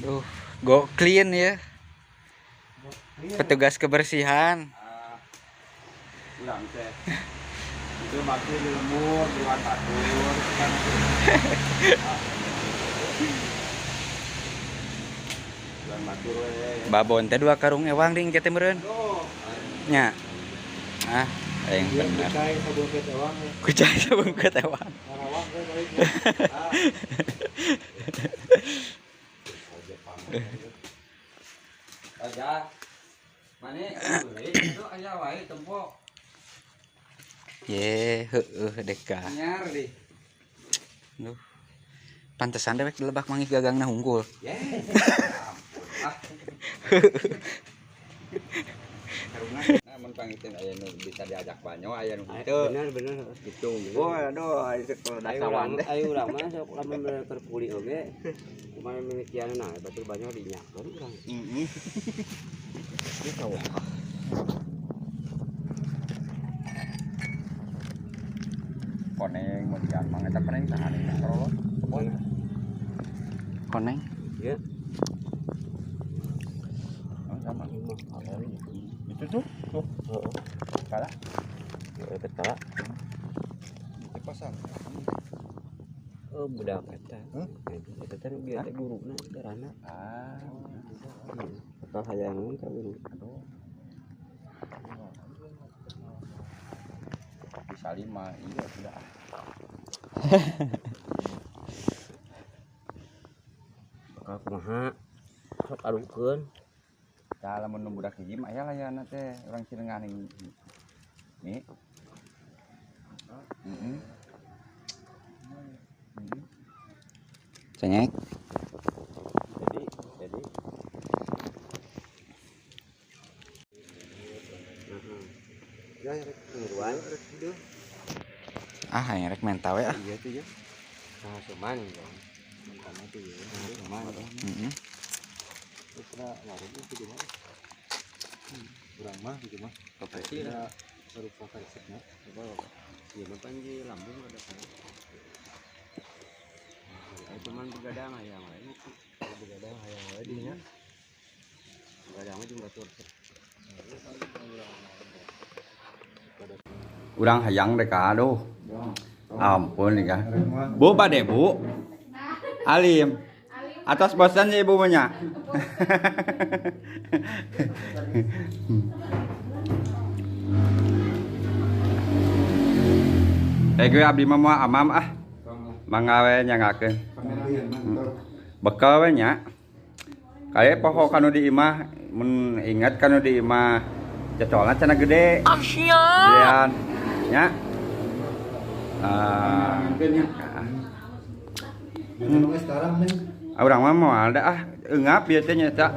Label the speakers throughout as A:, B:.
A: Duh, go clean ya. Petugas kebersihan.
B: Ah, urang teh. Itu batu di lembur, di watatur kan. Bulan batur we.
A: Babon teh 2 karung ewang ding teh meureun. Nya. Ah, aing bener.
C: Kucai sabungket ewang ya.
A: Kucai sabungket ewang.
C: Ngarawang we baliknya.
B: Aja. Mane itu aya wae tempo.
A: Ye, heueuh deka.
B: Anyar deh.
A: Duh. Pantesan dewek dilebak manggih gagangna hungkul.
B: Ye. Ah. Karungan. Nah, mun pangiteun aya nu bisa diajak banyo aya nu henteu.
D: Bener bener.
B: Gitu. Oh, aduh, itu kalau dasawan teh.
D: Ayo urang mah sok lamun keur puli oge. Kumaha mimitianna nah batur banyo dinyakeun urang.
B: Heeh. Koneng mun dian mang eta koneng saha nih karolot.
A: Koneng.
D: Iya.
B: Oh, sama. Itu tuh, tuh.
D: Heeh.
B: Kalah.
D: Heeh, teh
B: Itu pasar.
D: Oh, budak eta.
B: Hah?
D: Eta teh nu bieu teh guruna darana.
B: Ah.
D: Bakal hayangan ka guru.
B: Aduh. Bisa 5, iya sudah.
D: Bakal kumaha? Sok adukeun.
B: Tah lamun nu budak hiji mah aya layana teh urang Cirengah ning nih. Heeh.
A: Cengek.
D: Jadi ya rek ngiruan rek kieu.
A: Ah, hayang rek menta we ah.
D: Iya tuh ya. Nah, cuman dong. Mentana tuh ya. Cuman.
A: Heeh.
C: Terus warung itu mah. Urang mah gitu mah.
D: Kopi.
C: Tidak serupa resepnya.
D: Iya, mah panji lambung ada kan. Ayo cuman begadang hayang wae.
C: Begadang hayang wae dinya.
D: Begadang mah jeung batur.
B: Urang hayang deh ka aduh. Ampun nih ka. Bu bade Bu. Alim. Atas bosan ya ibu mah. Gue abdi mah moal amam ah. Mangga we nyangakeun. Bekal we nya. Kayak pokok kanu di imah mun ingat kanu di imah cecolna cenah gede. Gedean nya. Ah. Urang mah moal da ah eungap ieu teh nya eta.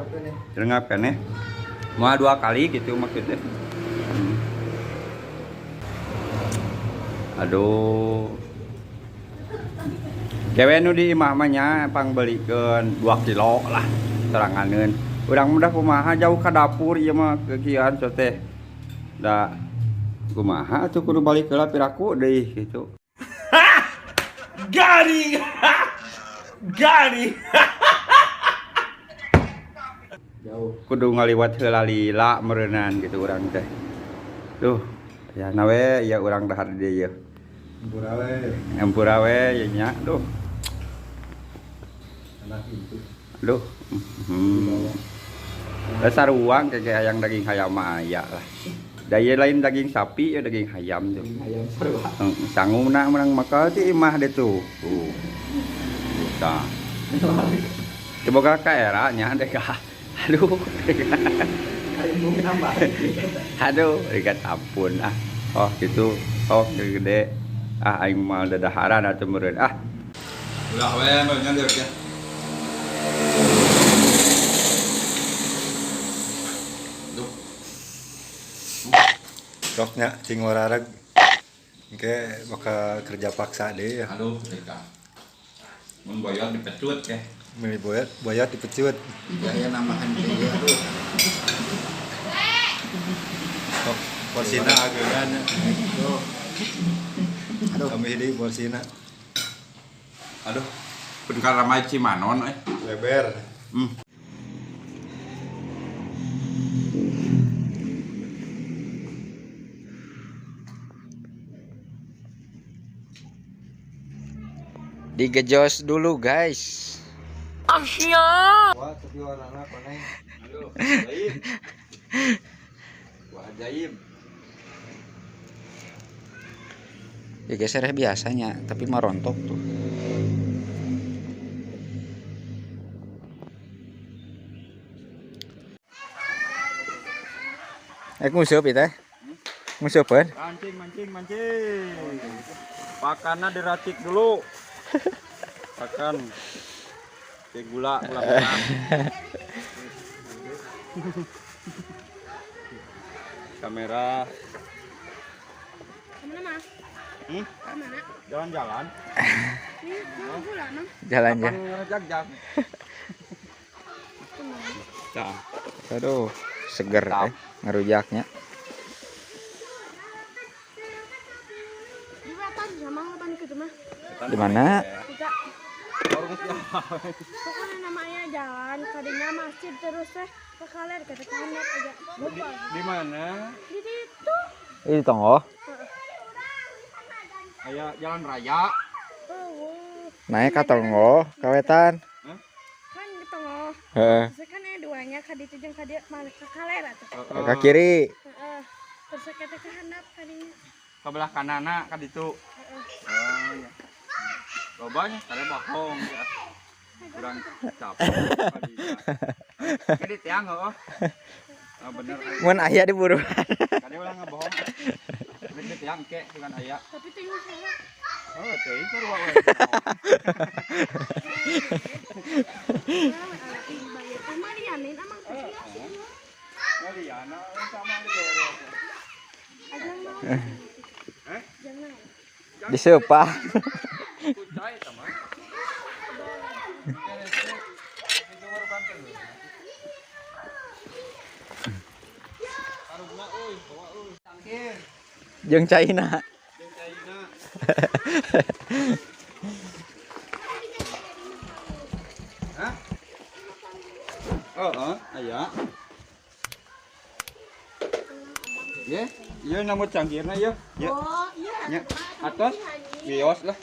B: Eungap keneh. Moal 2 kali gitu maksudnya. Aduh. Kewe nu di imah mah nya pangbelikeun 2 kilo lah teranganeun. Urang mah kumaha jauh ka dapur ieu mah kekieuan so teh. Da kumaha atuh kudu balik heula piraku deui gitu.
E: Got him! Got him!
C: Jauh.
B: Kudu ngaliwat heula lila meureunan gitu urang teh. Duh, ya nawe ya urang dahar di dieu.
C: Hampura we.
B: Hampura we ya nya, duh.
C: Anak itu.
B: Aduh. Dasar uang kayak hayang daging hayam mah aya lah. Da ieu lain daging sapi ya daging hayam tuh.
C: Daging hayam sarua.
B: Sanguna menang maka ti imah deh tuh. Tuh. Tah. Coba ka era nya deh ka. Aduh. Aduh, dekat ampun ah. Oh gitu. Oh gede. Ah aing mah dadaharan atuh meureun ah. Ulah we meureun nya ya. Duh.
C: Roknya cing warareg. Engke bakal kerja paksa deh ya.
B: Aduh, deka. Mun boyot dipecut ya.
C: Meni boyot, boyot dipecut.
A: Ya ya nambahan teh ya aduh.
C: Sok porsina ageungan.
A: Aduh. Aduh.
C: Kami di porsina.
B: Aduh, pun karamai Cimanon euy.
C: Leber.
A: Digejos dulu, guys.
C: Wah, tapi warnana koneng.
B: Aduh, ajaib. Wah, ajaib.
A: Ya geser biasanya, tapi mah rontok tuh. Nguseup ieu teh. Nguseupeun.
B: Mancing, mancing, mancing. Pakannya diracik dulu. Pakan. Kayak gula, gula merah. Kamera.
F: Kemana, Mas?
B: Hmm?
F: Kemana?
B: Jalan-jalan.
F: Ini gula, Mang.
A: Jalan ya.
B: Ngerejak-jak. Nah.
A: Aduh, seger teh ngerujaknya. Di mana?
F: Pokoknya namanya jalan, kadinya masjid terus teh ke kaler ke kanan aja. Lupa.
B: Di mana?
F: Di situ.
A: Ini tonggoh.
B: Aya jalan raya.
F: Oh.
A: Naik ke tonggoh, kawetan.
F: Kan di tonggoh.
A: Heeh.
F: Terus kan ada duanya kaditu jeung kadieu malik ke kaler atuh.
A: Ke kiri.
F: Heeh. Terus kita ke handap kadinya.
B: Ke belah kanana kaditu.
F: Heeh.
B: Oh iya. Lobanya kare bohong ya. Kurang capek kadinya. Kadi tiang heuh. Ah bener.
A: Mun aya diburuan.
B: Kadi ulah ngebohong. Rek di tiang ke bukan aya.
F: Tapi teh salah.
B: Oh, teh sarua we.
A: Diseupa. Jeung China.
B: Hah? Oh, aya. Ye, ieu nambut cangkirna ieu. Ye.
F: Oh, iya.
B: Nya, atos bios lah.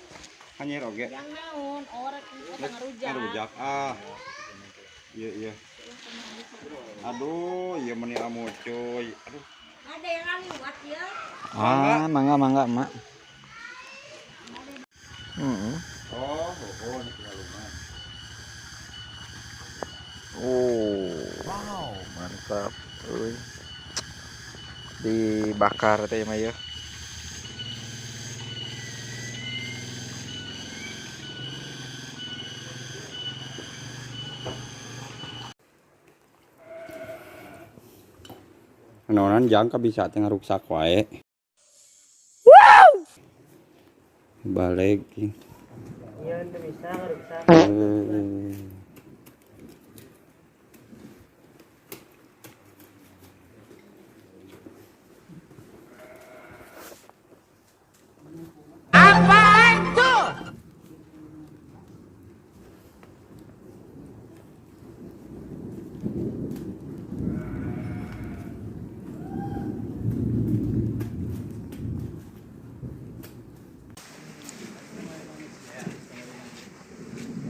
B: Hanyir oge.
F: Yang naon orek eta ngarujak.
B: Ngarujak ah. Iya, iya. Aduh, ieu meni amu cuy. Aduh.
F: Ada yang ngaliwat ya.
A: Ah, mangga mangga, Mak. Heeh.
B: Oh, oh, ini lumayan.
A: Oh, wow, mantap. Uy. Dibakar teh mah ya.
B: Nonan jangka bisa teh ngaruksak wae. Wow. Balik.
E: Iya, teu bisa ngaruksak.
G: Apaan tuh?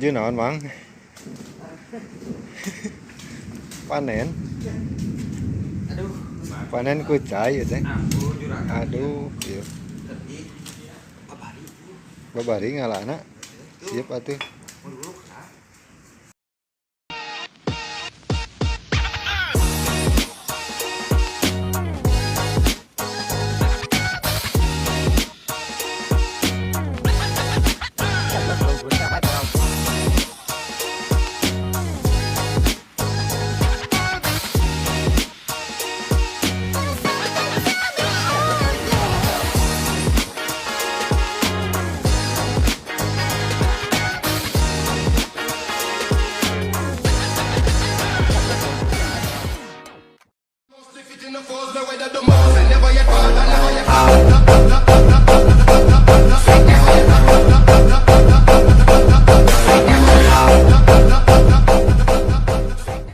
C: Jeung naon, Mang? Panen.
A: Aduh.
C: Panen kucai ieu teh. Aduh, ieu. Babari ngalana. Siap atuh.